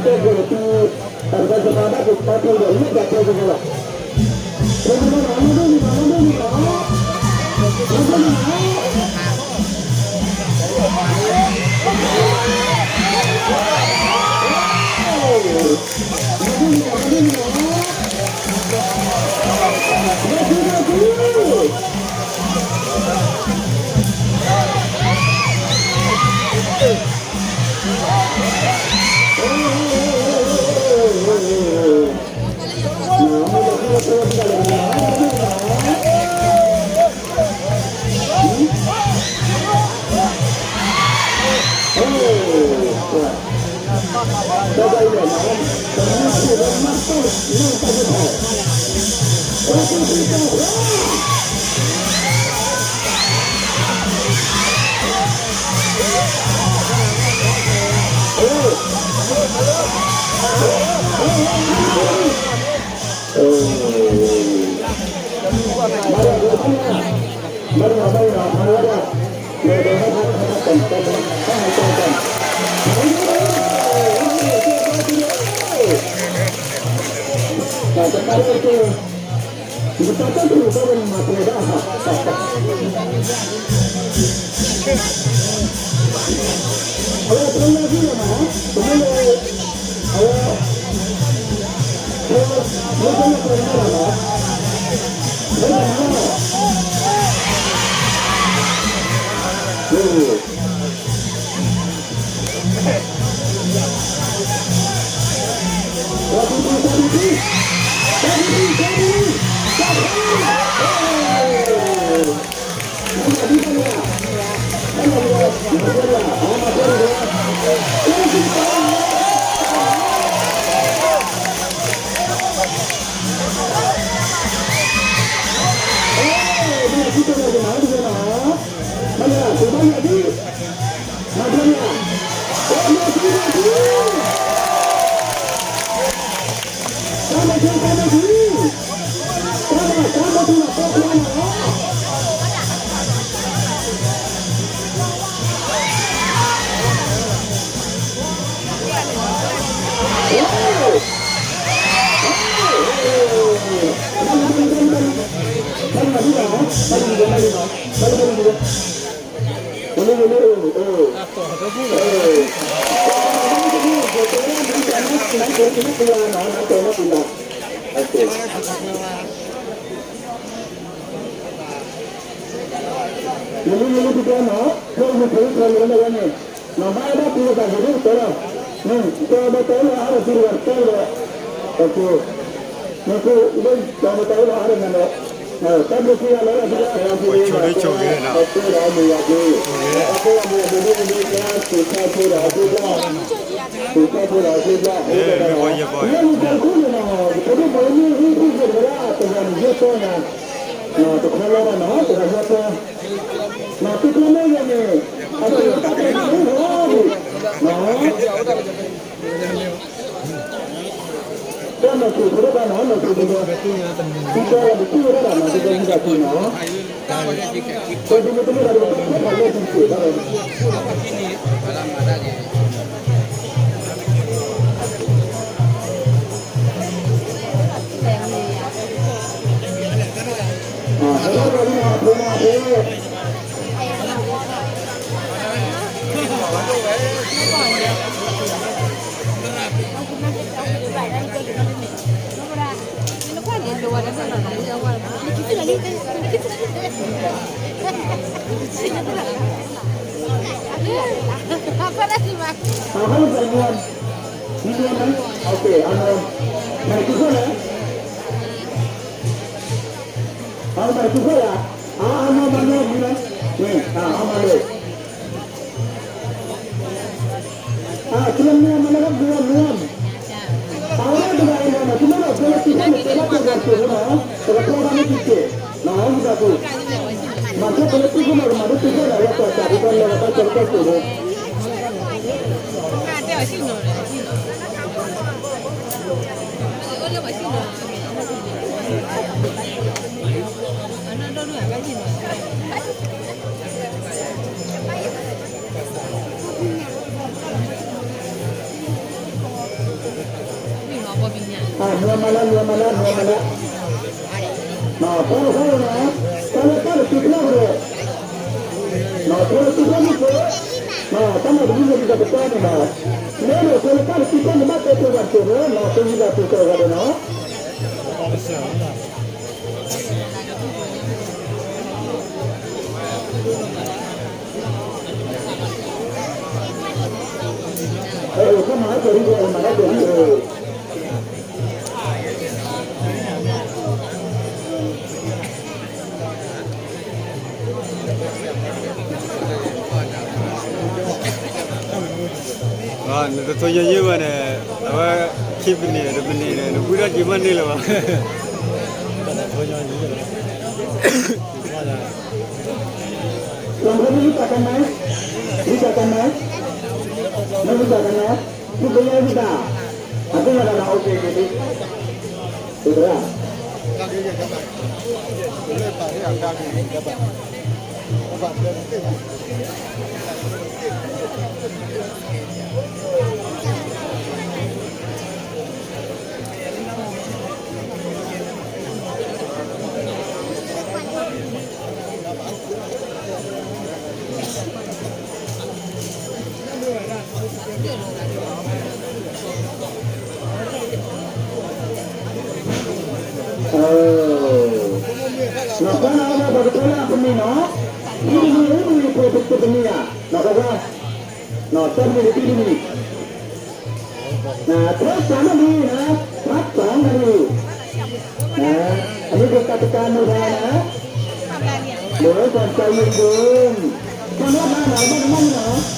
တဲက့ၤတၢ် တၢ်တၢ်တၢ်တၢ်တၢ်တၢ်တၢ်လၢတၢ်တဲက့ၤလီၤ. ယမ့ၢ်ယမ့ၢ်တကဲနီၤ ဖဲယဖဲယဖဲယဝဲန့ၣ် နဘၣ်အဲၣ်ဘၣ်ပူၤသးဂ့ၤဒ်ကတၢၢ်လီၤ. နကဘၣ်တဲလီၤအါဒီးပူၤတဂၤတကဲလီၤ. နကဘၣ်တဲလီၤအါဒီးနၤဒီး တၢ်ဘျုးဖှိၣ်လၢလၢ်ဖှိၣ်လၢ် အဖိဒီးအမုၢ်ယၤဘျုး အဖိဒီးအမုၢ်ယၤဘျုး သုးခါဖိဒီးအဖိဘျၣ် သုးခါဖိဒီးအဖိဘျၣ် လၢမူခိၣ်န့ၣ်နီၤ ပဒိၣ်ပှၤမ့ၢ်ဟ့ၣ်ဟ့ၣ်က့ၤတဂၤ တဂၤန့ၣ်ယဲၢ်ပီနၤ တခီလီၤဘၣ်နီၤ တဂၤယဲၢ်ပီ မၤသ့ကျဲမ့ၢ်ဂ့ၤန့ၣ် အသုးတၢ်တဲန့ၣ်အိၣ်ဂီၢ်န့ၣ် တၢ်မၤစၢၤဖိဒိၣ်ဘၣ်နီၤ မၤစၢၤဖိဒိၣ် သုတၢ်လၢတထံၣ်ဝဲဒၣ်ဘၣ်နီၤ သုတၢ်မုၢ်တၢ်ခုနီၤ တၢ်ဒ်မ့ၢ်တမ့ၢ်ဘၣ်ဒီး တၢ်ဖးလၢသုစ့ၢ်ဘၣ်ဒီး Okay, ano, mani kuko na? Ano, mani kuko ya? Ah, ano, mani, mani. Ni, ah, ano, mani. Ah, tulang ni, mani, kan, tulang, tulang. Ah, ano, tulang, tulang. Tulang, tulang, tulang, tulang, tulang. နွဲမၤလၢ နွဲမၤလၢ နွဲမၤလၢ, ပှၤတခီန့ၣ်, တၢ်လၢတၢ်တတုၤဖျၢၣ်ကဒီး, တၢ်လၢတုၤဖျၢၣ်မ့ၢ်က့, တၢ်မၤတမံၤမ့ၢ်ဒ်သိးပတဲန့ၣ်လီၤ, မ့ၢ်ဒီးတၢ်လၢတၢ်တတုၤဖျၢၣ်န့ၣ် ဘၣ်တဲပှၤတက့ၢ်လီၤ, တမံၤဘၣ်ပူၤကဂၤဒီးနီၤ အဲ ကမၤဟဲက့ၤဒ်အံၤ မၤဟဲက့ၤဒ်အံၤ, နတသိညါယံၢ်ဘၣ်န့ၣ်, အဝဲခံပနံၣ်တပနံၣ်န့ၣ် နဝံထီၣ်က့ၤမ့ၢ်န့ၢ်လၢၤဘၣ်. မ့ၢ်ဝံသးကနၢ, ဝံသးကနၢ, မ့ၢ်ဝံသးကနၢ, သုကယဲၢ်ဝံသး, အသ့ၣ်ညါဒီး OK, OK, သရၣ် နီၢ်ကီၢ်န့ၣ် ပကတဲလၢအပမ့ၢ်နီၤ, ဒ်ပမ့ၢ်အိၣ်မူအံၤ ပတပနံၣ်ဧါ, နီၢ်ကီၢ်, နီၢ်ကီၢ်န့ၣ် ဒ်ပမ့ၢ် န ဖဲစးမ့ၢ်ဒ်န့ၣ်, ဖးပၢ်မ့ၢ်ဒ်, န အမ့ၢ်ကတၢၢ်တကါမ့ၢ်ဒ်န့ၣ်, လၢကတၢၢ်မ့ၢ်ဒ်, တၢ်လၢမၤနၤမ့ၢ်တမ့ၢ်နီၤ.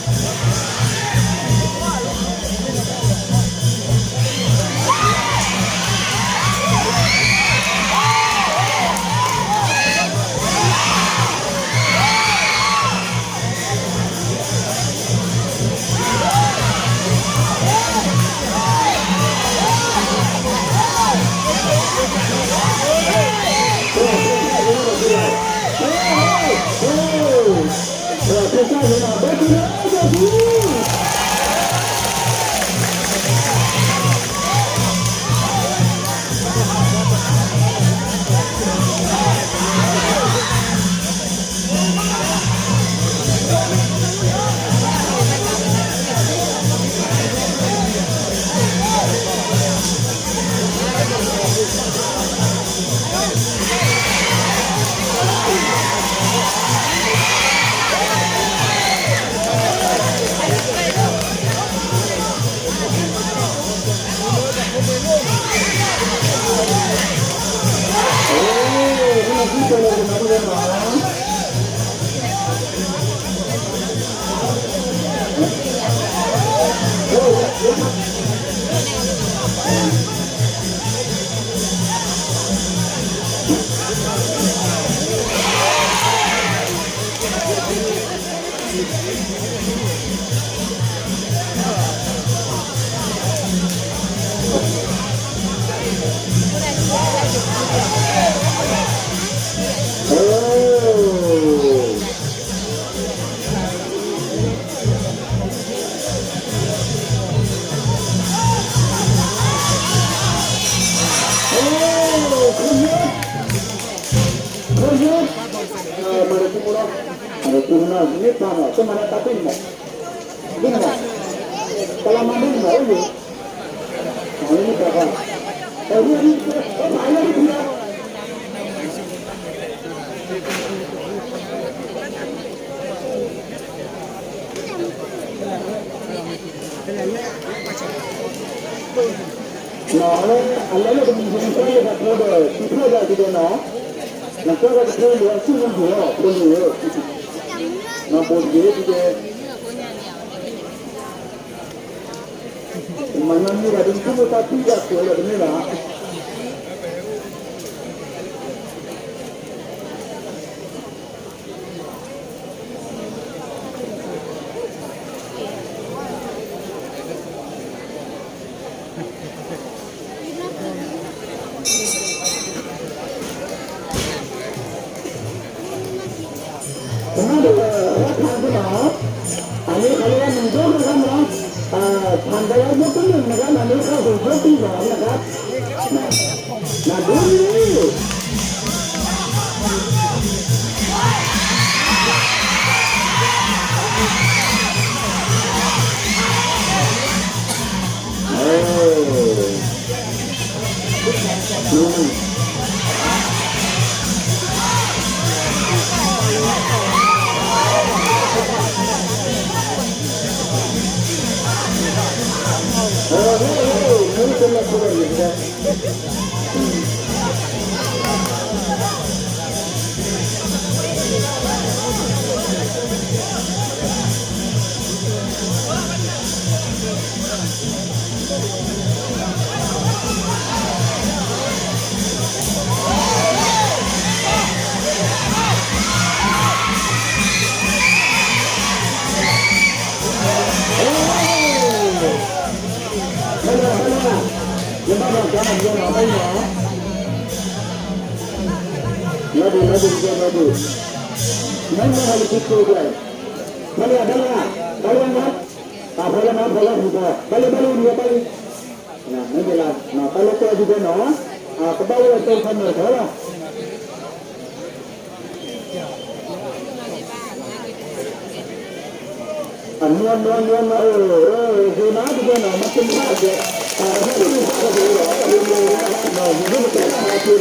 နီၢ် အလဲၤလၢတမံၤန့ၣ် နကွၢ်လၢတၢ်ဖိဒီး တံၤဖျၢၣ်ဒၣ်က့ၤဒီးနီၢ်, နကွၢ်လၢတၢ်ဖိဒီး အဆူၣ်မုၢ်ပူၤလီၤ ဖိလံၤဧၢ, နီၢ် ဘိးတက့ၢ်တက့ၢ်, မၤညီနုၢ်ဘၣ်ဒ် နဆိကမိၣ်တၢ်ဖံးတၢ်ကိးလၢတမ့ၢ်ဘၣ်. ကမၤဒီး ရၢ်ခါက့ၤနီၤ, အန့ၣ်ခါလၢနဒိၣ်ကရၢမး, ဖၣ်ကလၢမ့ၢ်တမ့ၢ်နဂၤ နန့ၣ်ခါဟူးဒိၣ်တံၢ်ဘၣ်နဂၤ, လီၤဒုး လီၤဒုး လီၤဒုး, မ့ၢ်မ့ၢ်ဟဲလၢခံကိးကွဲး, ဘၣ်လၢ ဘၣ်လၢ ဘၣ်လၢနီၤ, အဖီလၢနီၤ ဖီလၢဟူကီး ဘၣ်လၢ ဘၣ်လၢဒုး ဘၣ်လၢ, မ့ၢ်ကလါ တၢ်လၢကွဲးဒုးကဲနီၤ, ကဘၣ်ဝဲတၢ်ခီနီၤထီလီၤ. အနီၢ်နီၢ်နီၢ်နီၢ် အၢ အၢ ဂ့ၤမးဒုးကဲနီၤ မ့ၢ်တမ့ၢ်ဘၣ်ကဲ, အၢ အၢ အၢ